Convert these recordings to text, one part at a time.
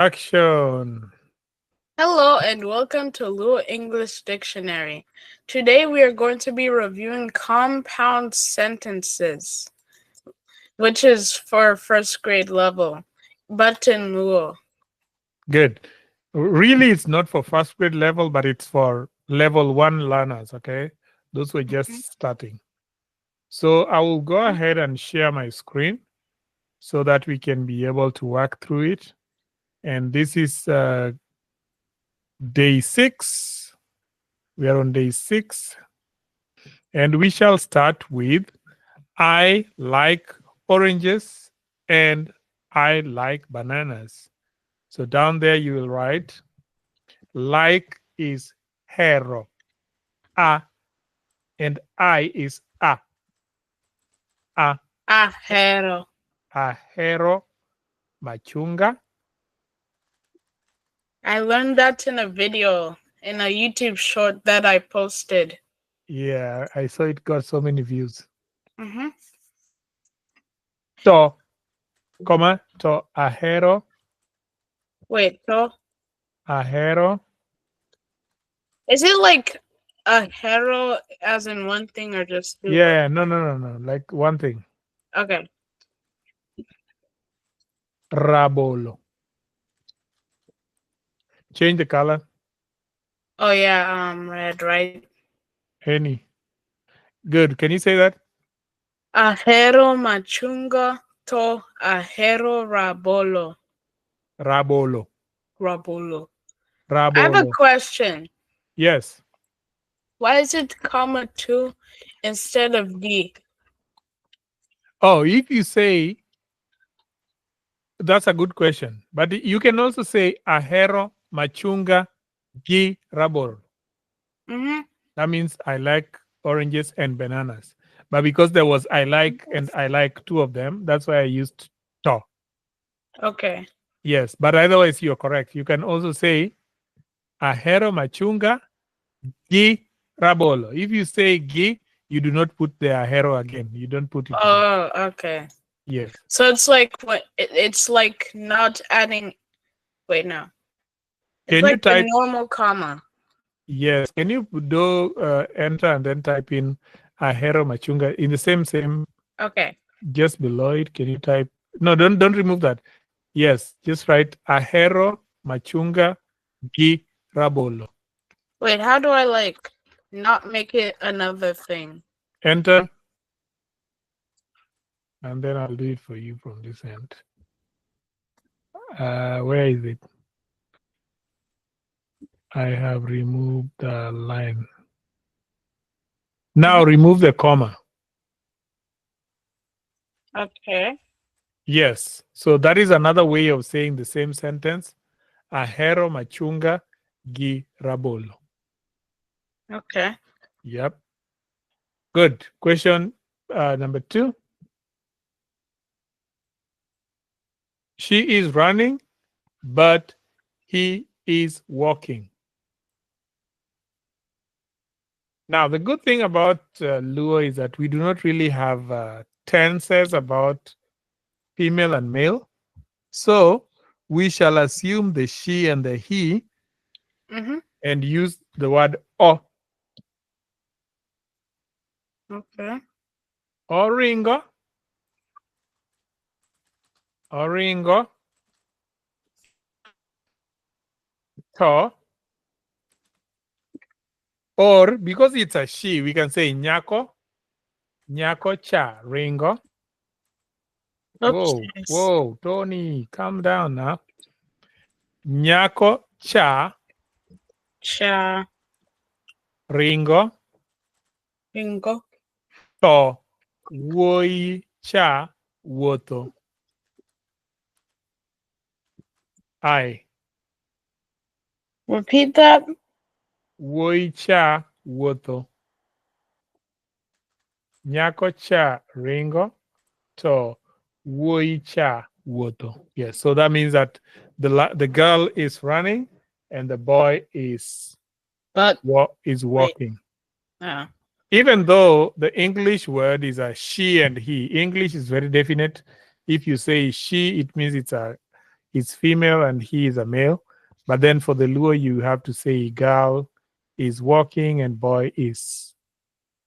Action. Hello and welcome to Luo English Dictionary. Today we are going to be reviewing compound sentences, which is for first grade level, but in Luo. Good. Really, it's not for first grade level, but it's for level 1 learners, okay? Those who are just starting. So I will go ahead and share my screen so that we can be able to work through it. And this is day 6. We are on day 6. And we shall start with I like oranges and I like bananas. So down there you will write, like is hero, a, and I is a. A. Ahero. Ahero machunga. I learned that in a video, in a YouTube short that I posted. Yeah, I saw it got so many views. To, comma, to ahero. Wait, to? Ahero. Is it like ahero as in one thing or just two? Yeah, no, like one thing. Okay. Rabolo. Change the color. Oh yeah, red, right? Any. Good. Can you say that? Ahero machunga to ahero rabolo. Rabolo. Rabolo. Rabolo. I have a question. Yes. Why is it comma 2 instead of D? Oh, if you say, that's a good question. But you can also say ahero machunga gi rabolo. That means I like oranges and bananas. But because there was I like and I like two of them, that's why I used to. Okay. Yes, but otherwise you're correct. You can also say ahero machunga gi rabolo. If you say gi, you do not put the ahero again. You don't put it. Oh, okay. Yes. So it's like what? It's like not adding. Wait, no. It's Can like you type the normal comma? Yes. Can you do enter and then type in ahero machunga in the same? Okay. Just below it, can you type? No, don't remove that. Yes, just write ahero machunga gi rabolo. Wait, how do I like not make it another thing? Enter. And then I'll do it for you from this end. Where is it? I have removed the line. Now remove the comma. Okay. Yes. So that is another way of saying the same sentence. Ahero machunga gi rabolo. Okay. Yep. Good. Question number 2. She is running, but he is walking. Now, the good thing about Luo is that we do not really have tenses about female and male. So we shall assume the she and the he and use the word o. Okay. Oringo. Oringo. To. Or because it's a she, we can say nyako. Nyako cha ringo. Oops. Whoa, whoa, Tony, calm down now. Nyako cha. Cha. Ringo. Ringo. To. Wuoyi cha wuotho. I. Repeat that. Wuoyi cha wuotho. Nyako cha ringo. To wuoyi cha wuotho. Yes, so that means that the girl is running and the boy is is walking. Yeah. Even though the English word is a she and he, English is very definite. If you say she, it means it's a is female and he is a male. But then for the Luo, you have to say girl is walking and boy is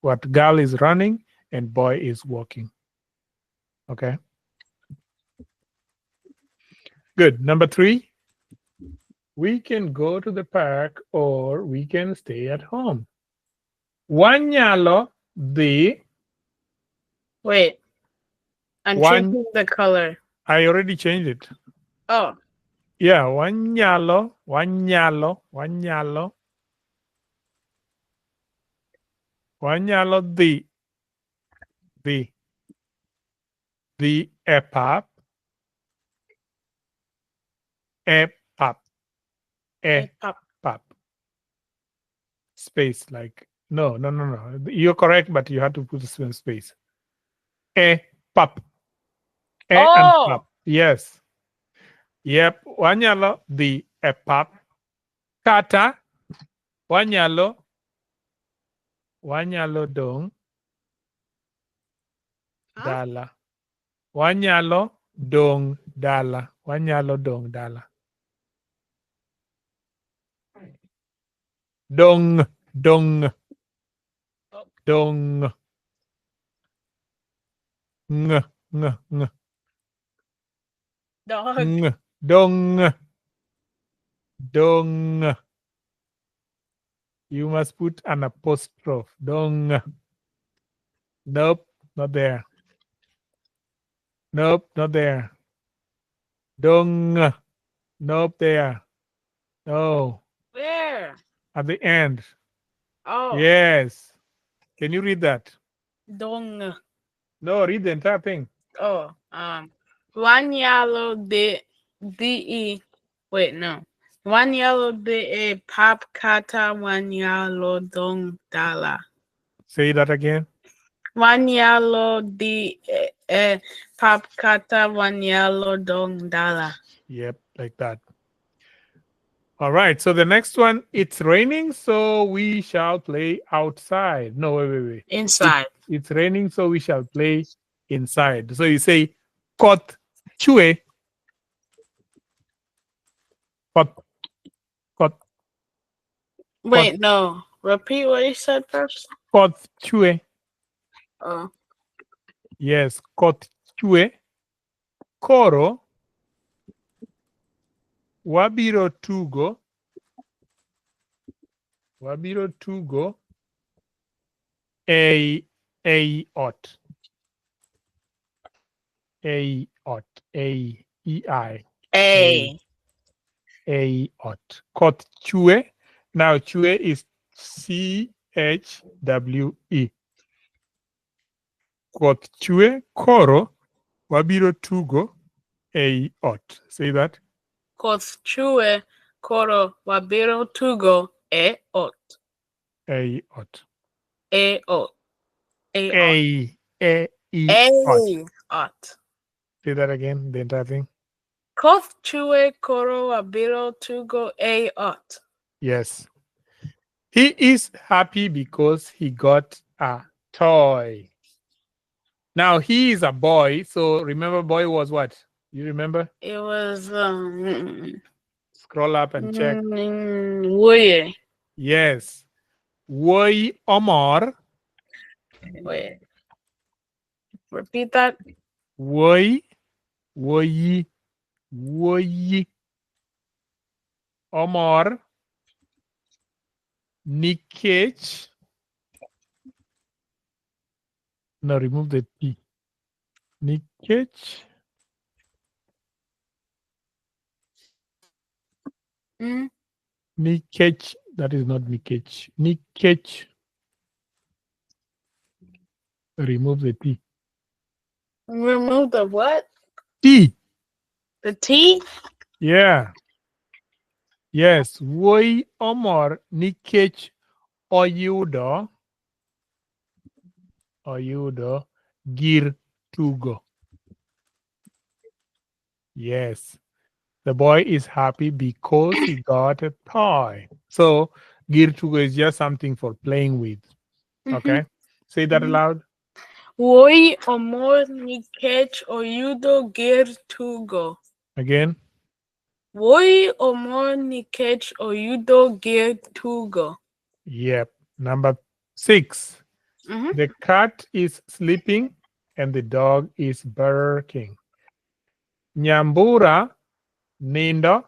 what? Girl is running and boy is walking. Okay. Good. Number 3, we can go to the park or we can stay at home. Wanyalo dhi. Wait. I'm changing the color. I already changed it. Oh. Yeah, wanyalo, wanyalo, wanyalo. Wanyalo dhi. Dhi. Dhi e pap. E pap. E pap. Pap. Space, like, no, no, no, no. You're correct, but you have to put some space. E pap. E and pap. Yes. Yep. Wanyalo dhi e pap. Kata. Wanyalo. Wanyalo dong. Huh? Dala. Wanyalo dong dala. Wanyalo dong dala. Dong, dong, dong. Ng, ng, ng. Dog. Ng, dong, dong. You must put an apostrophe. Dong. Nope, not there. Nope, not there. Dong. Nope, there. No. Where? At the end. Oh. Yes. Can you read that? Dong. No, read the entire thing. Oh, Wanyalo de d e. Wait, no. Wanyalo de e pap kata wanyalo dong dala. Say that again. Wanyalo de e pap kata wanyalo dong dala. Yep, like that. All right, so the next one, it's raining, so we shall play outside. No, wait, wait, wait. Inside. It's raining, so we shall play inside. So you say, koth chue. Koth, koth. Wait, no. Repeat what you said first. Koth chue. Oh. Yes, koth chue. Koro. Wabiro tugo. Wabiro tugo. A ot. A ot. A E I. A. A ot. Koth chue. Now chue is C H W E. Koth chue koro wabiro tugo a ot. Say that. Koth chue koro wabiro tugo e ot. A ot. A ot. A A E A ot. Say that again, the entire thing. Koth chue koro wabiro tugo a ot. Yes. He is happy because he got a toy. Now he is a boy, so remember boy was what? You remember? It was scroll up and check. Wuoyi. Yes. Wuoyi omor. Wait. Repeat that. Wuoyi. Wuoyi. Wuoyi. Omor. Nikech. No, remove the T. Nikech. Mm. Nikech. That is not Nikech. Nikech. Remove the T. Remove the what? T. The T? Yeah. Yes. Wuoyi omor nikech oyudo. Oyudo gir tugo. Yes. The boy is happy because he got a toy. So gir tugo is just something for playing with. Mm-hmm. Okay? Say that aloud. Wuoyi omor nikech oyudo gir tugo. Again. Wuoyi omor nikech oyudo gir tugo. Yep. Number 6. Mhm. The cat is sleeping and the dog is barking. Nyambura nindo.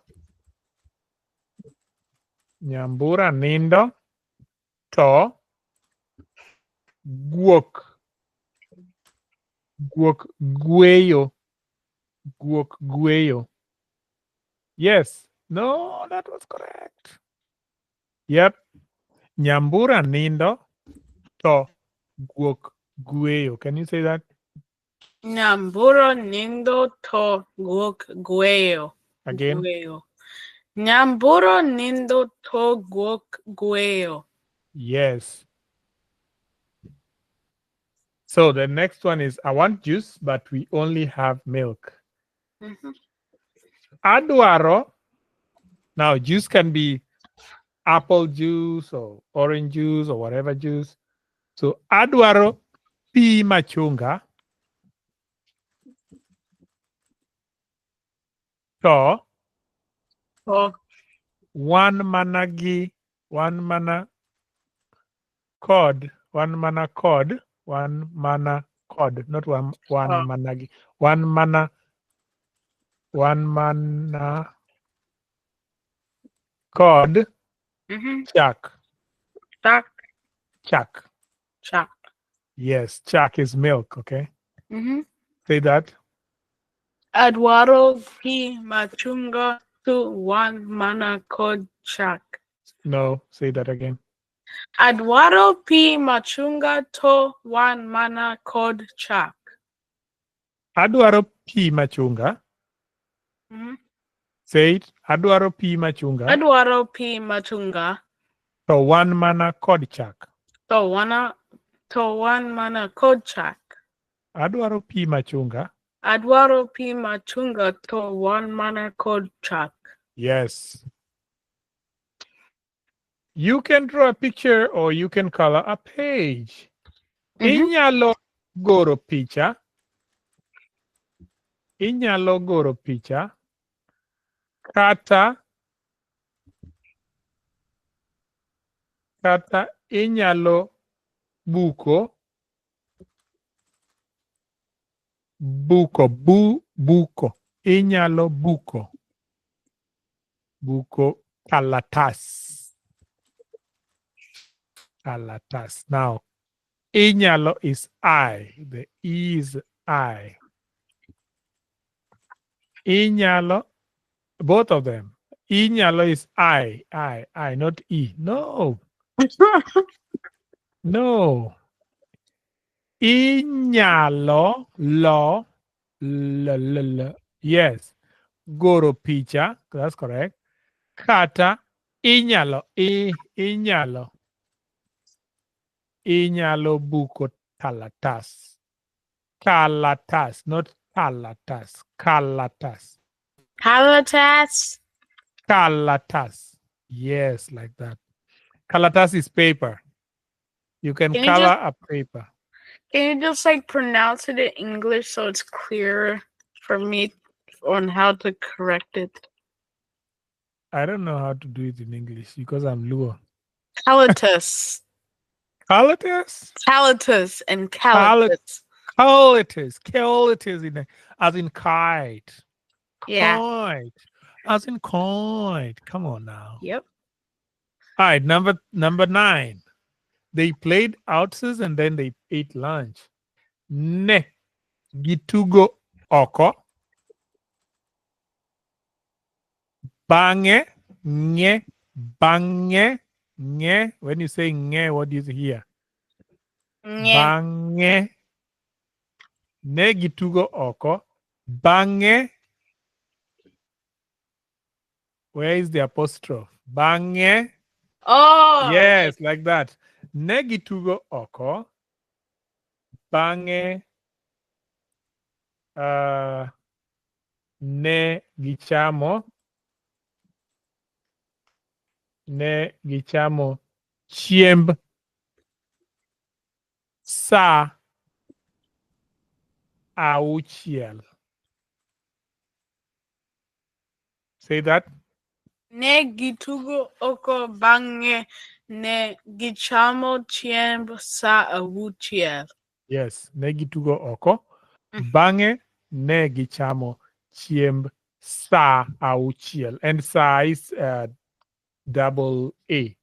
Nyambura nindo. To guok. Guok gweyo. Guok gweyo. Yes. No, that was correct. Yep. Nyambura nindo to guok gweyo. Can you say that? Nyambura nindo to guok gweyo. Again? Gweyo. Nyambura nindo to guok gweyo. Yes. So the next one is I want juice, but we only have milk. Mhm. Adwaro. Now, juice can be apple juice or orange juice or whatever juice. So adwaro pi machunga. To To wan mana gi wan mana kod wan mana kod wan mana kod not one one Oh. mana gi wan mana wan mana kod Mhm. chak. Chak. Chak. Chak. Yes, chak is milk, okay? Mhm. Say that. Adwaro pi machunga to wan mana kod chak. No, say that again. Adwaro pi machunga to wan mana kod chak. Adwaro pi machunga. Mhm. Say it. Adwaro pi machunga. Adwaro pi machunga To wan mana kod chak. to wan mana kod chak. Adwaro pi machunga. Adwaro pi machunga to wan mana kod chak. Yes. You can draw a picture or you can color a page. Mhm. Inyalo goro picha. Inyalo goro picha. Kata inyalo buko buko inyalo buko kalatas. Kalatas. Now, inyalo is I. The E is I. Inyalo, both of them. Inyalo is I, not E. No. No. Inyalo, lo, l, l, l. Yes. Goro picha. That's correct. Kata, inyalo, I, inyalo. Inyalo buko kalatas. Kalatas, not talatas. Kalatas. Kalatas. Kalatas. Yes, like that. Kalatas is paper. You can Can you color a paper. Can you just like pronounce it in English so it's clearer for me on how to correct it? I don't know how to do it in English because I'm Luo. Kalatas. Kalatas? Kalatas and kalatas. Kalatas. Kalatas in as in kite. Yeah. Kite. As in kite. Come on now. Yep. All right, number 9. They played outside and then they ate lunch. Ne gitugo oko. Bange nye bange nye. When you say nye, what do you hear? Nye. Bange. Ne gitugo oko. Bange. Where is the apostrophe? Bange. Oh. Yes, like that. Ne gitugo oko. Bange. Ne gichamo. Ne gichamo chiemb sa auchiel. Say that. Ne gitugo oko bang'e ne gichamo chiemb sa auchiel. Yes, ne gitugo oko. Bang'e ne gichamo chiemb sa auchiel. And sa is double A.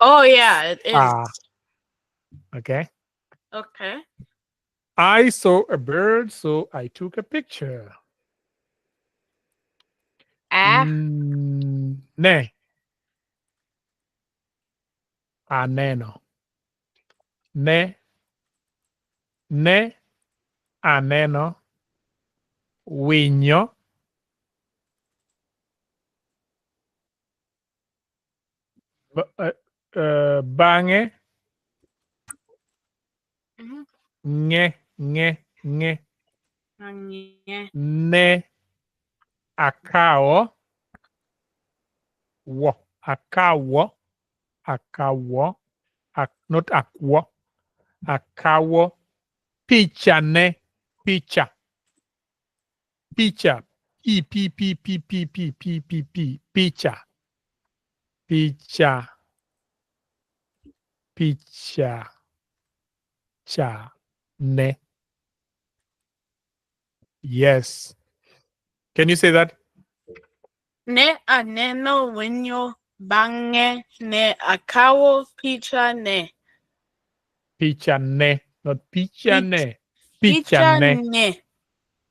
Oh yeah, it is. Okay. Okay. I saw a bird, so I took a picture. Ah. Ne. Aneno. Ne. Ne. Aneno. Winyo. Bang'e. Nge, nge, nge. Nge. Ne. Akawo. Wo. Akawo. Akawo. Not akwo. Akawo. Picha ne. Picha. Picha. E P P P P P P P P. Picha. Picha. Picha. Cha. Ne. Yes. Can you say that? Ne aneno winyo bang'e ne akawo picha ne. Picha ne, not picha ne. Picha ne. Ne.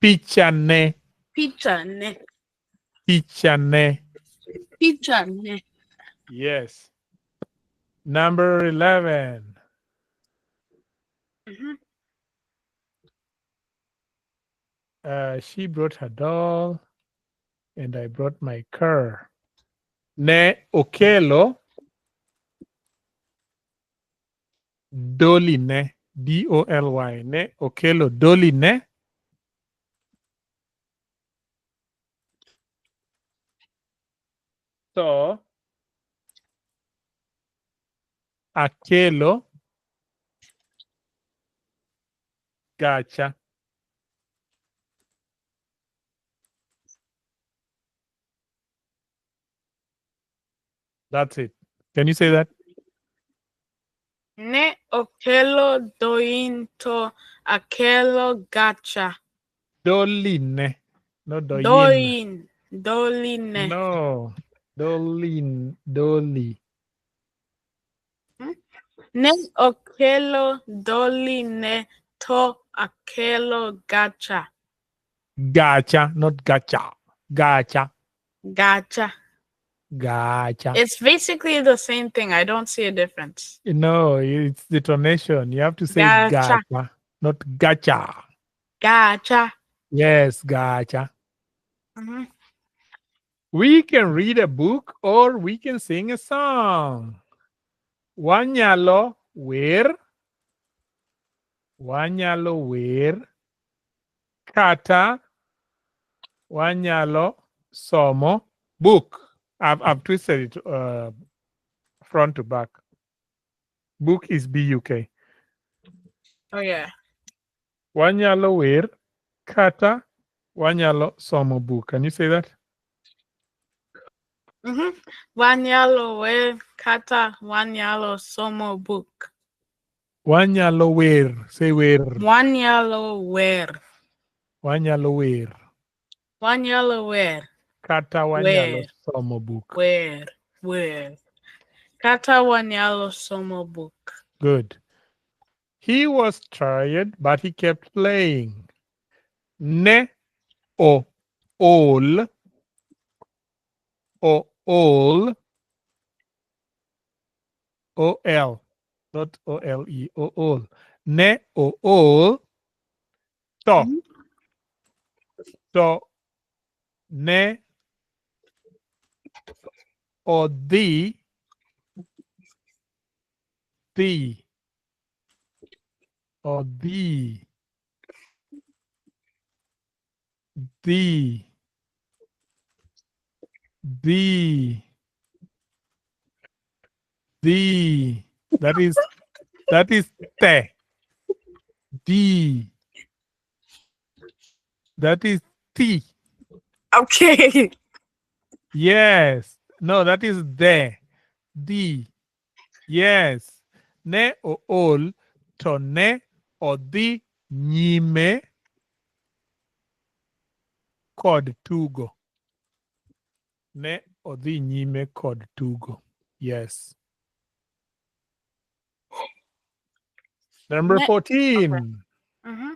Picha ne. Picha ne. Picha ne. Picha ne. Yes. Number 11. She brought her doll, and I brought my car. Ne okelo doline, D-O-L-Y. Ne okelo doline. So akelo gacha. That's it. Can you say that? Ne okelo doin to akelo gacha. Doline. No doin. Doin. Doline. No. Dolin. Doli. Ne okelo doline to akelo gacha. Gacha, not gacha. Gacha. Gacha. Gacha. It's basically the same thing. I don't see a difference. No, it's the tonation. You have to say gacha, gacha, not gacha. Gacha. Yes, gacha. Mm-hmm. We can read a book or we can sing a song. Wanyalo wer. Wanyalo wer. Kata. Wanyalo somo book. I've twisted it front to back. Book is B-U-K. Oh, yeah. Wanyalo wer, kata, wanyalo somo book. Can you say that? Mm-hmm. Wanyalo wer, kata, wanyalo somo book. Wanyalo wer. Say wer. Wanyalo wer. Wanyalo wer. Wanyalo wer. Kata wanyalo somo book. Where? Where? Kata wanyalo somo book. Good. He was tired, but he kept playing. Ne o ol. O ol. O L. Not O L E. O ol. Ne o ol. To. To. Ne. Or the, or the, the, that is te, D, that is T. Okay. Yes. No, that is the. The. Yes. Ne ool to ne odhi nyime kod tugo. Ne odhi nyime kod tugo. Yes. Number 14. Mm-hmm.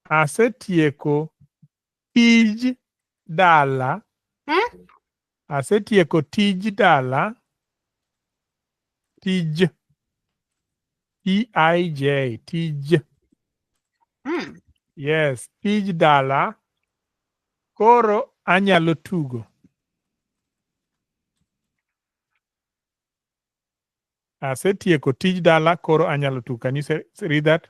Asetieko tij dala. Hmm? Asetieko tij dala. Tij. T-I-J. Tij. Mm. Yes, tij dala. Koro anyalo tugo. Asetieko tij dala, koro anyalo tugo. Can you read that?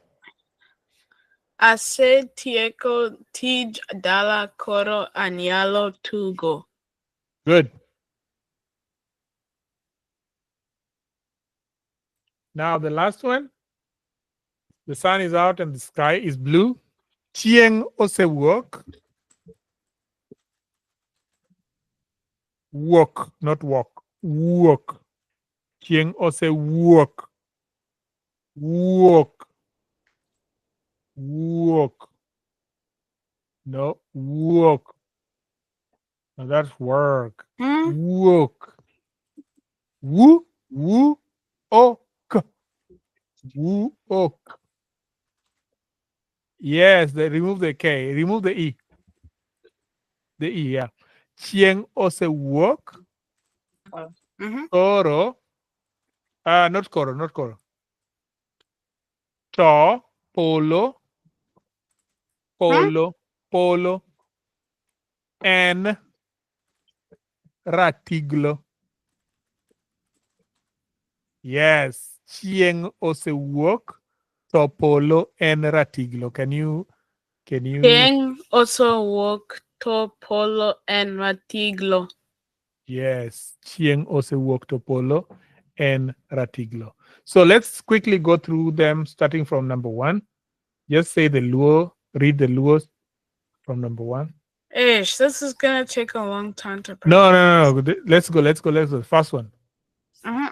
Asetieko tij dala koro anyalo tugo. Good. Now the last one. The sun is out and the sky is blue. Chieng osewuok. Wuok, not walk. Wuok. Chieng osewuok. Wuok. Wuok. No, wuok. Now that's work. Hmm? Wuok. Woo, woo, ok. Wuok. Yes, they remove the K. Remove the E. The E, yeah. Chieng osewuok. Mm-hmm. Koro. Not koro, not koro. To, polo, polo, polo, en, ratiglo. Yes, chieng osewuok, to polo en ratiglo. Can you? Chieng osewuok to polo en ratiglo. Yes, chieng osewuok to polo en ratiglo. So let's quickly go through them, starting from number 1. Just say the Luo, read the Luo from number 1. Ish, this is gonna take a long time to practice. No. Let's go. First one. Mm-hmm.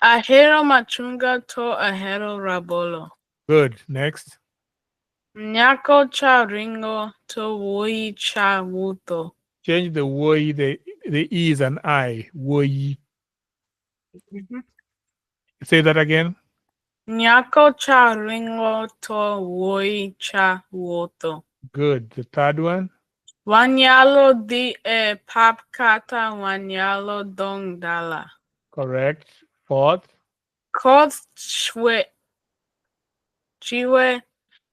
Ahero machunga to ahero rabolo. Good. Next. Nyako cha ringo to wuoyi cha wuotho. Change the wuoyi, the E is an I. Wuoyi. Mm-hmm. Say that again. Nyako cha ringo to wuoyi cha wuotho. Good. The third one. Wanyalo dhi e pap kata wanyalo dong dala. Correct. Fourth. Koth chwe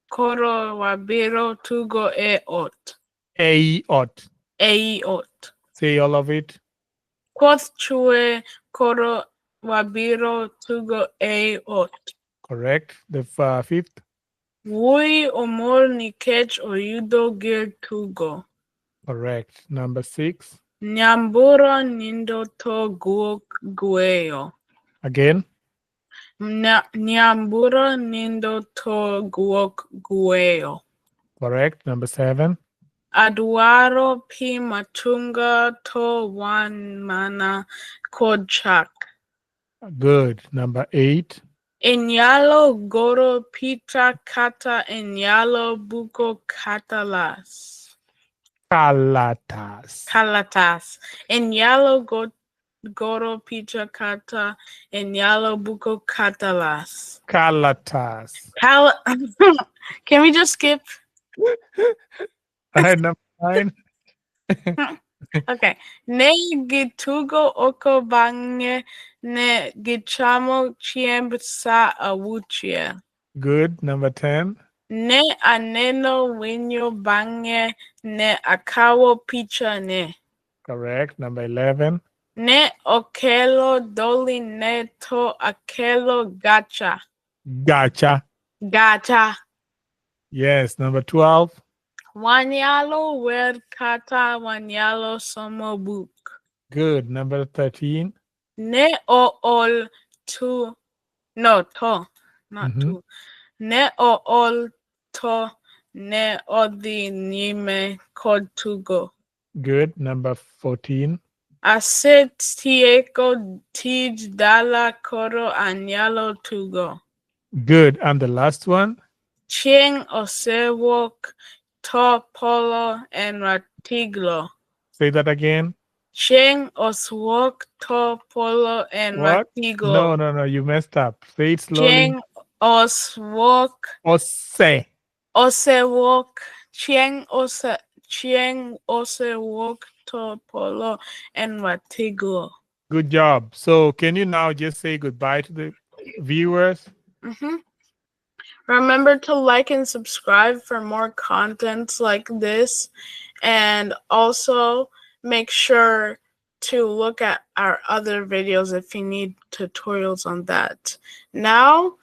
koro wabiro tugo e ot. Ei ot. Ei ot. Say all of it. Koth chwe koro wabiro tugo ei ot. Correct. The fifth. Wuoyi omor nikech oyudo gir tugo. Correct. Number 6. Nyambura nindo to guok gweyo. Again. Nyambura nindo to guok gweyo. Correct. Number 7. Adwaro pi machunga to wan mana kod chak. Good. Number 8. Inyalo goro picha kata inyalo buko katalas. Kalatas. Kalatas. Inyalo goro picha kata inyalo buko katalas. Kalatas. Can we just skip? All right, number 9. Okay. Ne gitugo oko bang'e ne gichamo chiemb sa auchiel. Good. Number 10. Ne aneno winyo bang'e ne akawo picha ne. Correct. Number 11. Ne okelo doli ne to akelo gacha. Gacha. Gacha. Yes. Number 12. Wanyalo wer kata wanyalo somo buk. Good. Number 13. Ne o ol tu. No, to. Not tu. Ne o ol to ne odhi nyime kod tugo. Good. Number 14. Asetieko tij dala koro anyalo tugo. Good. And the last one. Chieng' osewuok to polo en ratiglo. Say that again. Chieng' osewuok to polo en What? ratiglo. No, you messed up. Say it slowly. Chieng' osewuok. Ose. Osewuok. Chieng' osewuok to polo en ratiglo. Good job. So can you now just say goodbye to the viewers? Mm-hmm. Remember to like and subscribe for more content like this. And also make sure to look at our other videos if you need tutorials on that. Now,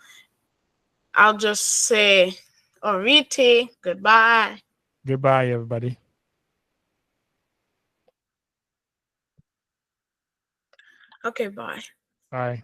I'll just say Oriti, goodbye. Goodbye, everybody. Okay, bye. Bye.